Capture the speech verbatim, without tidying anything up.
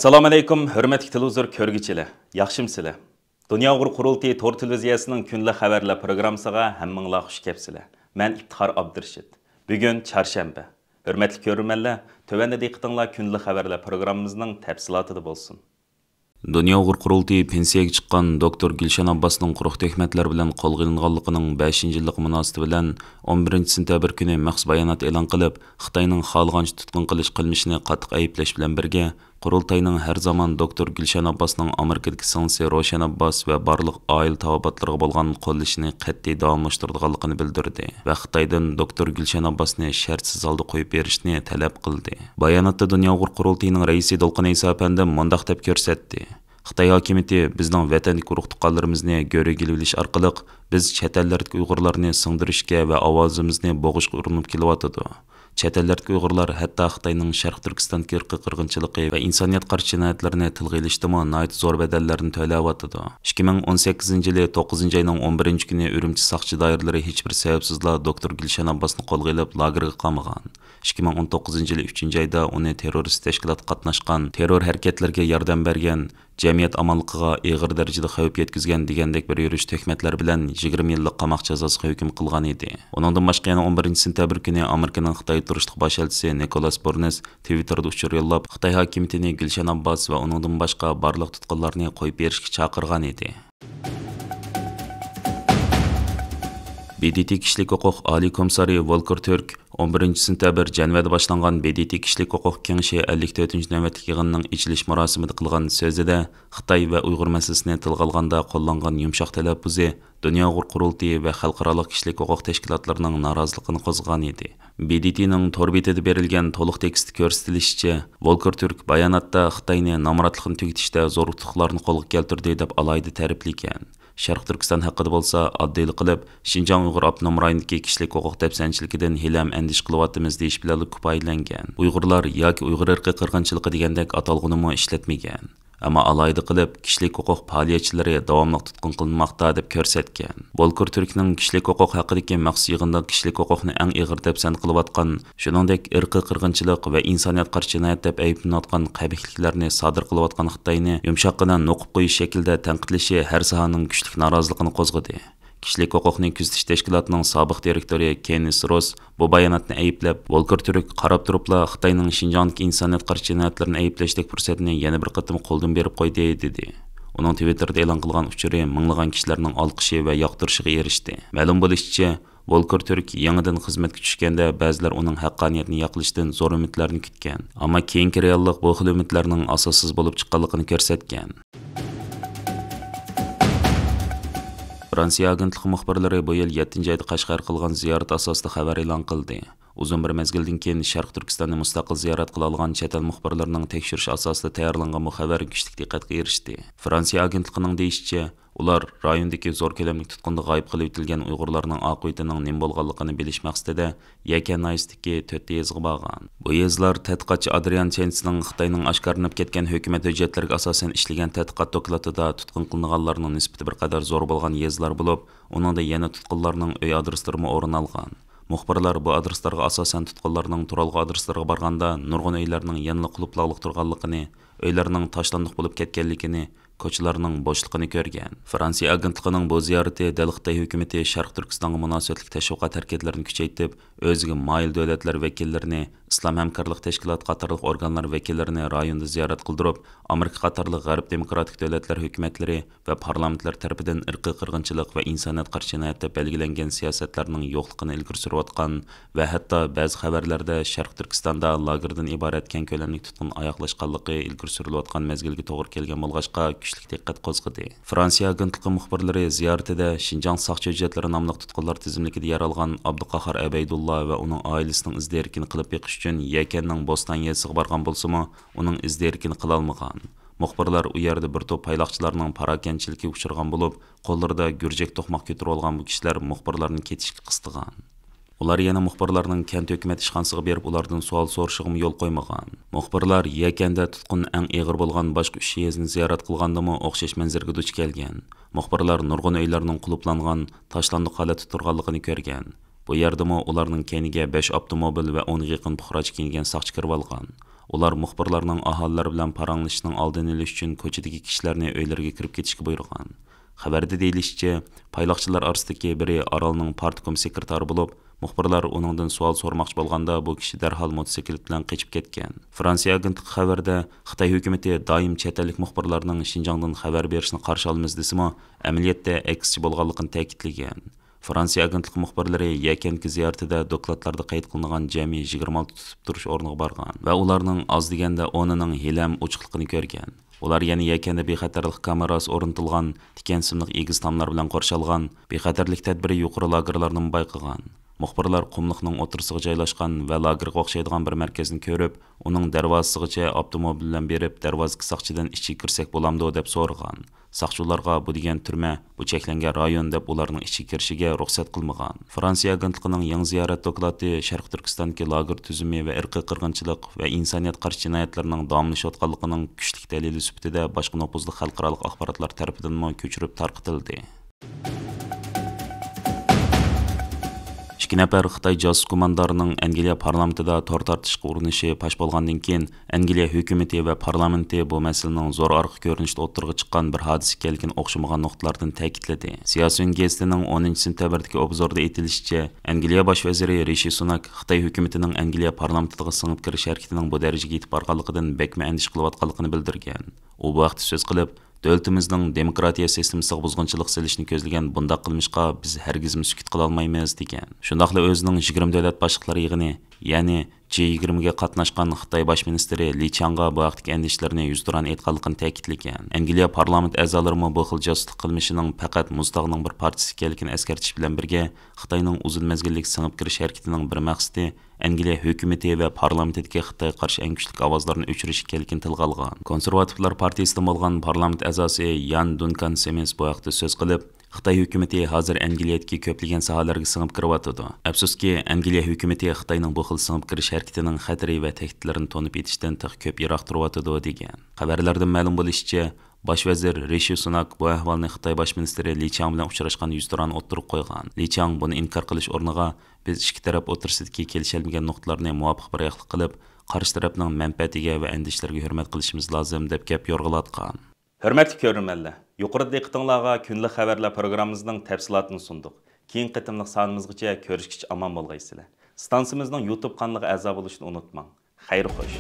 ئەسسالامۇئەلەيكۇم، ھۆرمەتلىك تېلېۋىزور كۆرگۈچىلەر، ياخشىمۇسىلەر؟ دۇنيا ئۇيغۇر قۇرۇلتىيى تور تېلېۋىزىيەسىنىڭ كۈندىلىك خەۋەرلەر پروگراممىسىغا ھەممىڭلار خۇش كەپسىلەر. مەن ئىپتىخار ئابدۇرېشىت. بۈگۈن چارشەنبە. ھۆرمەتلىك كۆرۈرمەنلەر، تۆۋەندە دىققىتىڭلار كۈندىلىك خەۋەرلەر پروگراممىمىزنىڭ تەپسىلاتىدا بولسۇن. دۇنيا ئۇيغۇر قۇرۇلتىيى پېنسىيەگە چىققان دوكتور گۈلشەن ئابباسنىڭ قۇرۇق تۆھمەتلەر بىلەن قولغا ئېلىنغانلىقىنىڭ بەشىنچى يىللىقى مۇناسىۋىتى بىلەن ئون بىرىنچى سېنتەبىر كۈنى مەخسۇس بايانات ئېلان قىلىپ، خىتاينىڭ خالىغانچە تۇتقۇن قىلىش قىلمىشىنى قاتتىق ئەيىبلەش بىلەن بىرگە، قۇرۇلتاينىڭ ھەر زامان دوكتور گۈلشەن ئابباسنىڭ ئامېرىكىدىكى سىڭلىسى روشەن ئابباس ۋە بارلىق ئائىلە تاۋابىئاتلىرىغا بولغان قوللىشىنى قەتئىي داۋاملاشتۇرىدىغانلىقىنى بىلدۈردى ۋە خىتايدىن دوكتور گۈلشەن ئابباسنى شەرتسىز ھالدا قويۇپ بېرىشنى تەلەپ قىلدى. باياناتتا دۇنيا ئۇيغۇر قۇرۇلتىيىنىڭ رەئىسى دولقۇن ئەيسا ئەپەندى مۇنداق دەپ كۆرسەتتى: خىتاي ھاكىمىيىتى بىزنىڭ ۋەتەندىكى ئۇرۇق-تۇغقانلىرىمىزنى گۆرۈگە ئېلىۋېلىش ئارقىلىق بىز چەت ئەللەردىكى ئۇيغۇرلارنى سىڭدۈرۈشكە ۋە ئاۋازىمىزنى بوغۇشقا ئۇرۇنۇپ كېلىۋاتىدۇ. چەت ئەللەردىكى ئۇيغۇرلار ھەتتا خىتاينىڭ شەرقىي تۈركىستاندىكى ئىرقىي قىرغىنچىلىقى ۋە ئىنسانىيەتكە قارشى جىنايەتلىرىنى تىلغا ئېلىشتىمۇ ناھايىتى زور بەدەللەرنى تۆلەۋاتىدۇ. ئىككى مىڭ ئون سەككىزىنچى يىلى توققۇزىنچى ئاينىڭ ئون بىرىنچى كۈنى ئۈرۈمچى ساقچى دائىرىلىرى ھېچبىر سەۋەبسىزلا دوكتور گۈلشەن ئابباسنى قولغا ئېلىپ، لاگېرغا قامىغان. ئىككى مىڭ ئون توققۇزىنچى يىلى ئۈچىنچى ئايدا ئۇنى تېررورىست تەشكىلاتقا قاتناشقان، تېررور ھەرىكەتلىرىگە ياردەم بەرگەن، جەمئىيەت ئامانلىقىغا ئېغىر دەرىجىدە خەۋپ يەتكۈزگەن دېگەندەك بىر يۈرۈش تۆھمەتلەر بىلەن يىگىرمە يىللىق قاماق جازاسىغا ھۆكۈم قىلغان ئىدى. ئۇنىڭدىن باشقا يەنە ئون بىرىنچى سېنتەبىر كۈنى ئامېرىكىنىڭ خىتايدا تۇرۇشلۇق باش ئەلچىسى نىكولاس بورنېس تىۋىتتېردا ئۇچۇر يوللاپ، خىتاي ھاكىمىيىتىنى گۈلشەن ئابباس ۋە ئۇنىڭدىن باشقا بارلىق تۇتقۇنلارنى قويۇپ بېرىشكە چاقىرغان ئىدى. ب د ت كىشىلىك ھوقۇق ئالىي كومىسسارى ۋولكېر تۈرك ئون بىرىنچى سېنتەبىر جەنۋەدە باشلانغان ب د ت كىشىلىك ھوقۇق كېڭىشى ئەللىك تۆتىنچى نۆۋەتلىك يىغىنىنىڭ ئېچىلىش مۇراسىمىدا قىلغان سۆزىدە، خىتاي ۋە ئۇيغۇر مەسىلىسىنى تىلغا ئالغاندا قوللانغان يۇمشاق تەلەپپۇزى دۇنيا ئۇيغۇر قۇرۇلتىيى ۋە خەلقئارالىق كىشىلىك ھوقۇق تەشكىلاتلىرىنىڭ نارازىلىقىنى قوزغىغان ئىدى. ب د ت نىڭ تور بېتىدە بېرىلگەن تولۇق تېكىستتە كۆرسىتىلىشىچە، ۋولكېر تۈرك باياناتتا خىتاينى نامراتلىقنى تۈگىتىشتە زور ئۇتۇقلارنى قولغا كەلتۈردى دەپ ئالاھىدە تەرىپلىگەن. شەرقىي تۈركىستان ھەققىدە بولسا ئاددىيلا قىلىپ، شىنجاڭ ئۇيغۇر ئاپتونوم رايونىدىكى كىشىلىك ھوقۇق دەپسەندىچىلىكىدىن ھېلىھەم ئەندىشە قىلىۋاتىمىز دېيىش بىلەنلا كۇپايىلەنگەن. ئۇيغۇرلار ياكى ئۇيغۇر ئىرقىي قىرغىنچىلىقى دېگەندەك ئاتالغۇنىمۇ ئىشلەتمىگەن. ئەمما ئالاھىدە قىلىپ، كىشىلىك ھوقۇق پائالىيەتچىلىرى داۋاملىق تۇتقۇن قىلىنماقتا دەپ كۆرسەتكەن. ۋولكېر تۈركنىڭ كىشىلىك ھوقۇق ھەققىدىكى مەخسۇس يىغىندا كىشىلىك ھوقۇقنى ئەڭ ئېغىر دەپسەندە قىلىۋاتقان، شۇنىڭدەك ئىرقىي قىرغىنچىلىق ۋە ئىنسانىيەتكە قارشى جىنايەت دەپ ئەيىبلىنىۋاتقان قەبىھلىكلەرنى سادىر قىلىۋاتقان خىتاينى يۇمشاققىنا نوقۇپ قويۇش شەكلىدە تەنقىدلىشى ھەر ساھەنىڭ كۈچلۈك نارازىلىقىنى قوزغىدى. كىشىلىك ھوقۇقنى كۆزىتىش تەشكىلاتىنىڭ سابىق دىرېكتورى كېننېس روس بۇ باياناتنى ئەيىبلەپ، ۋولكېر تۈرك قاراپ تۇرۇپلا خىتاينىڭ شىنجاڭدىكى ئىنسانىيەتكە قارشى جىنايەتلىرىنى ئەيىبلەشتەك پۇرسەتنى يەنە بىر قېتىم قولدىن بېرىپ قويدى، دېدى. ئۇنىڭ تىۋىتتېردا ئېلان قىلغان ئۇچۇرى مىڭلىغان كىشىلەرنىڭ ئالقىشى ۋە ياقتۇرۇشىغا ئېرىشتى. مەلۇم بولۇشىچە، ۋولكېر تۈرك يېڭىدىن خىزمەتكە چۈشكەندە بەزىلەر ئۇنىڭ ھەققانىيەتنى ياقلىشىدىن زور ئۈمىدلەرنى كۈتكەن. ئەمما كېيىنكى رېئاللىق بۇ خىل ئۈمىدلەرنىڭ ئاساسسىز بولۇپ چىققانلىقىنى كۆرسەتكەن. فرانسىيە ئاگېنتلىقى مۇخبىرلىرى بۇ يىل يەتتىنچى ئايدا قەشقەرگە قىلغان زىيارىتى ئاساسىدا خەۋەر ئېلان قىلدى. ئۇزۇن بىر مەزگىلدىن كېيىن شەرقىي تۈركىستاننى مۇستەقىل زىيارەت قىلالىغان چەت ئەل مۇخبىرلىرىنىڭ تەكشۈرۈشى ئاساسىدا تەييارلانغان بۇ خەۋەر كۈچلۈك دىققەتكە ئېرىشتى. فرانسىيە ئاگېنتلىقىنىڭ دېيىشىچە، ئۇلار رايوندىكى زور كۆلەملىك تۇتقۇندا غايىب قىلىۋېتىلگەن ئۇيغۇرلارنىڭ ئاقىۋىتىنىڭ نېمە بولغانلىقىنى بىلىش مەقسىتىدە يەكەن ناھىيەسىدىكى تۆتتە يېزىغا بارغان. بۇ يېزىلار تەتقىقاتچى ئادرىيان چېنسنىڭ خىتاينىڭ ئاشكارىلىنىپ كەتكەن ھۆكۈمەت ھۆججەتلىرىگە ئاساسەن ئىشلىگەن تەتقىقات دوكلاتىدا تۇتقۇن قىلىنغانلارنىڭ نىسبىتى بىر قەدەر زور بولغان يېزىلار بولۇپ، ئۇنىڭدا يەنە تۇتقۇنلارنىڭ ئۆي ئادرېسلىرىمۇ ئورۇن ئالغان. مۇخبىرلار بۇ ئادرېسلارغا ئاساسەن تۇتقۇنلارنىڭ تۇرالغۇ ئادرېسلىرىغا بارغاندا، نۇرغۇن ئۆيلەرنىڭ يەنىلا قۇلۇپلاغلىق تۇرغانلىقىنى، ئۆيلەرنىڭ تاشلاندۇق بولۇپ كەتكەنلىكىنى، كوچىلارنىڭ بوشلۇقىنى كۆرگەن. فرانسىيە ئاگېنتلىقىنىڭ بۇ زىيارىتى دەل خىتاي ھۆكۈمىتى شەرقىي تۈركىستانغا مۇناسىۋەتلىك تەشۋىقات ھەرىكەتلىرىنى كۈچەيتىپ، ئۆزىگە مايىل دۆلەتلەر ۋەكىللىرىنى، ئىسلام ھەمكارلىق تەشكىلاتى قاتارلىق ئورگانلار ۋەكىللىرىنى رايوندا زىيارەت قىلدۇرۇپ، ئامېرىكا قاتارلىق غەرب دېموكراتىك دۆلەتلەر ھۆكۈمەتلىرى ۋە پارلامېنتلار تەرىپىدىن ئىرقىي قىرغىنچىلىق ۋە ئىنسانىيەتكە قارشى جىنايەت دەپ بەلگىلەنگەن سىياسەتلەرنىڭ يوقلۇقىنى ئىلگىرى سۈرۈۋاتقان ۋە ھەتتا بەزى خەۋەرلەردە شەرقىي تۈركىستاندا لاگېردىن ئىبارەت كەڭ كۆلەملىك تۇتقۇن ئاياغلاشقانلىقى ئىلگىرى سۈرۈلۈۋاتقان مەزگىلگە توغرا كەلگەن بولغاچقا، كۈچلۈك دىققەت قوزغىدى. فرانسىيە ئاگېنتلىقى مۇخبىرلىرى زىيارىتىدە شىنجاڭ ساقچى ھۆججەتلىرى ناملىق تۇتقۇنلار تىزىملىكىدە يەر ئالغان ئابدۇقاھار ئەبەيدۇللا ۋە ئۇنىڭ ئائىلىسىنىڭ ئىز دېرىكىنى قىلىپ بېقىش ئۈچۈن يەكەننىڭ بوستان يېزىسىغا بارغان بولسىمۇ، ئۇنىڭ ئىز دېرىكىنى قىلالمىغان. مۇخبىرلار ئۇ يەردە بىر توپ پايلاقچىلارنىڭ پاراكەندىچىلىككە ئۇچرىغان بولۇپ، قوللىرىدا گۈرجەك توقماق كۆتۈرۈۋالغان بۇ كىشىلەر مۇخبىرلارنى كېتىشكە قىستىغان. ئۇلار يەنە مۇخبىرلارنىڭ كەنت ھۆكۈمەت ئىشخانىسىغا بېرىپ ئۇلاردىن سوئال سورىشىغىمۇ يول قويمىغان. مۇخبىرلار يەكەندە تۇتقۇن ئەڭ ئېغىر بولغان باشقا ئۈچ يېزىنى زىيارەت قىلغاندىمۇ ئوخشاش مەنزىرىگە دۇچ كەلگەن. مۇخبىرلار نۇرغۇن ئۆيلەرنىڭ قۇلۇپلانغان، تاشلاندۇق ھالەتتە تۇرغانلىقىنى كۆرگەن. بۇ يەردىمۇ ئۇلارنىڭ كەينىگە بەش ئاپتوموبىل ۋە ئونغا يېقىن پۇقراچە كىيىنگەن ساقچى كىرىۋالغان. ئۇلار مۇخبىرلارنىڭ ئاھالىلەر بىلەن پاراڭلىشىشنىڭ ئالدىنى ئېلىش ئۈچۈن كوچىدىكى كىشىلەرنى ئۆيلىرىگە كىرىپ كېتىشكە بۇيرۇغان. خەۋەردە دېيىلىشىچە، پايلاقچىلار ئارىسىدىكى بىرى ئارالنىڭ پارتكوم سېكرېتارى بولۇپ، مۇخبىرلار ئۇنىڭدىن سوئال سورىماقچى بولغاندا، بۇ كىشى دەرھال موتوسىكلىت بىلەن قېچىپ كەتكەن. فرانسىيە ئاگېنتلىقى خەۋىرىدە، خىتاي ھۆكۈمىتى دائىم چەت ئەللىك مۇخبىرلارنىڭ شىنجاڭدىن خەۋەر بېرىشنى قارشى ئالىمىز دېسىمۇ، ئەمەلىيەتتە ئەكسىچە بولغانلىقىنى تەكىتلىگەن. فرانسىيە ئاگېنتلىقى مۇخبىرلىرى يەكەنكى زىيارىتىدە دوكلاتلاردا قەيت قىلىنغان جەمئىي يىگىرمە ئالتە تۇتۇپ تۇرۇش ئورنىغا بارغان ۋە ئۇلارنىڭ ئاز دېگەندە ئونىنىڭ ھېلىھەم ئوچۇقلۇقىنى كۆرگەن. ئۇلار يەنە يەكەندە بېخەتەرلىك كامېراسى ئورنىتىلغان تىكەن سىملىق ئېگىز تاملار بىلەن قورشالغان بىخەتەرلىك تەدبىرى يۇقىرى لاگېرلارنىمۇ بايقىغان. مۇخبىرلار قۇملۇقنىڭ ئوتتۇرىسىغا جايلاشقان ۋە لاگېرغا ئوخشايدىغان بىر مەركەزنى كۆرۈپ، ئۇنىڭ دەرۋازىسىغىچە ئاپتوموبىل بىلەن بېرىپ، دەرۋازىدىكى ساقچىدىن ئىچىگە كىرسەك بولامدۇ دەپ سورىغان. ساقچى ئۇلارغا بۇ دېگەن تۈرمە، بۇ چەكلەنگەن رايون دەپ ئۇلارنىڭ ئىچىگە كىرىشىگە رۇخسەت قىلمىغان. فرانسىيە ئاگېنتلىقىنىڭ يېڭى زىيارەت دوكلاتى شەرقىي تۈركىستاندىكى لاگېر تۈزۈمى ۋە ئىرقىي قىرغىنچىلىق ۋە ئىنسانىيەتكە قارشى جىنايەتلىرىنىڭ داۋاملىشىۋاتقانلىقىنىڭ كۈچلۈك دەلىلى سۈپىتىدە باشقا نوپۇزلۇق خەلقئارالىق ئاخباراتلار تەرىپىدىنمۇ كۆچۈرۈپ تارقىتىلدى. ئىككى نەپەر خىتاي جاسۇس گۇماندارىنىڭ ئەنگلىيە پارلامېنتىدا تور تارتىشقا ئۇرۇنۇشى پاش بولغاندىن كېيىن، ئەنگلىيە ھۆكۈمىتى ۋە پارلامېنتى بۇ مەسىلىنىڭ زور ئارقا كۆرۈنۈشتە ئوتتۇرىغا چىققان بىر ھادىسە ئىكەنلىكىنى ئوخشىمىغان نۇقتىلاردىن تەكىتلىدى. سىياسىيون گېزىتىنىڭ ئونىنچى سېنتەبىردىكى ئوبزورىدا ئېيتىلىشىچە، ئەنگلىيە باش ۋەزىرى رىشى سۇناك خىتاي ھۆكۈمىتىنىڭ ئەنگلىيە پارلامېنتىغا سىڭىپ كىرىش ھەرىكىتىنىڭ بۇ دەرىجىگە يېتىپ بارغانلىقىدىن بەكمۇ ئەندىشە قىلىۋاتقانلىقىنى بىلدۈرگەن. ئۇ بۇ ھەقتە سۆز قىلىپ، دۆلىتىمىزنىڭ دېموكراتىيە سىستېمىسىغا بۇزغۇنچىلىق سېلىشنى كۆزلىگەن بۇنداق قىلمىشقا بىز ھەرگىزمۇ سۈكۈت قىلالمايمىز، دېگەن. شۇنداقلا ئۆزىنىڭ يىگىرمە دۆلەت باشلىقلار يىغىنى، يەنى جى يىگىرمىگە قاتناشقان خىتاي باش مىنىستىرى لى چاڭغا بۇ ھەقتىكى ئەندىشىلىرىنى يۈزتۇرا ئېيتقانلىقىنى تەكىتلىگەن. ئەنگلىيە پارلامېنت ئەزالىرىمۇ بۇ خىل جاسۇسلۇق قىلمىشىنىڭ پەقەت مۇز تاغنىڭ بىر پارچىسى ئىكەنلىكىنى ئەسكەرتىش بىلەن بىرگە، خىتاينىڭ ئۇزۇن مەزگىللىك سىڭىپ كىرىش ھەرىكىتىنىڭ بىر مەقسىتى ئەنگلىيە ھۆكۈمىتى ۋە پارلامېنتىدىكى خىتايغا قارشى ئەڭ كۈچلۈك ئاۋازلارنى ئۆچۈرۈش ئىكەنلىكىنى تىلغا ئالغان. كونسېرۋاتىپلار پارتىيىسىدىن بولغان پارلامېنت ئەزاسى يان دۇنكان سېمىس بۇ ھەقتە سۆز قىلىپ، خىتاي ھۆكۈمىتى ھازىر ئەنگلىيەدىكى كۆپلىگەن ساھەلەرگە سىڭىپ كىرىۋاتىدۇ. ئەپسۇسكى، ئەنگلىيە ھۆكۈمىتى خىتاينىڭ بۇ خىل سىڭىپ كىرىش ھەرىكىتىنىڭ خەتىرى ۋە تەھدىتلىرىنى تونۇپ يېتىشتىن تېخى كۆپ يىراق تۇرۇۋاتىدۇ، دېگەن. خەۋەرلەردىن مەلۇم بولۇشىچە، باش ۋەزىر رىشى سۇناك بۇ ئەھۋالنى خىتاي باش مىنىستىرى لى چاڭ بىلەن ئۇچراشقاندا يۈزتۇرا ئوتتۇرىغا قويغان. لى چاڭ بۇنى ئىنكار قىلىش ئورنىغا، بىز ئىككى تەرەپ ئوتتۇرىسىدىكى كېلىشەلمىگەن نۇقتىلارنى مۇۋاپىق بىر ئاياقلىق قىلىپ، قارشى تەرەپنىڭ مەنپەئەتىگە ۋە ئەندىشىلىرىگە ھۆرمەت قىلىشىمىز لازىم، دەپ گەپ يورغىلاتقان. ھۆرمەتلىك كۆرۈرمەنلەر، يۇقىرىدا دىققىتىڭلارغا كۈندىلىك خەۋەرلەر پروگراممىمىزنىڭ تەپسىلاتىنى سۇندۇق. كېيىنكى قېتىملىق سانىمىزغىچە كۆرۈشكىچە ئامان بولغايسىلەر. ئىستانسىمىزنىڭ يۇتۇب قانىلىغا ئەزا بولۇشنى ئۇنتۇماڭ. خەير خوش.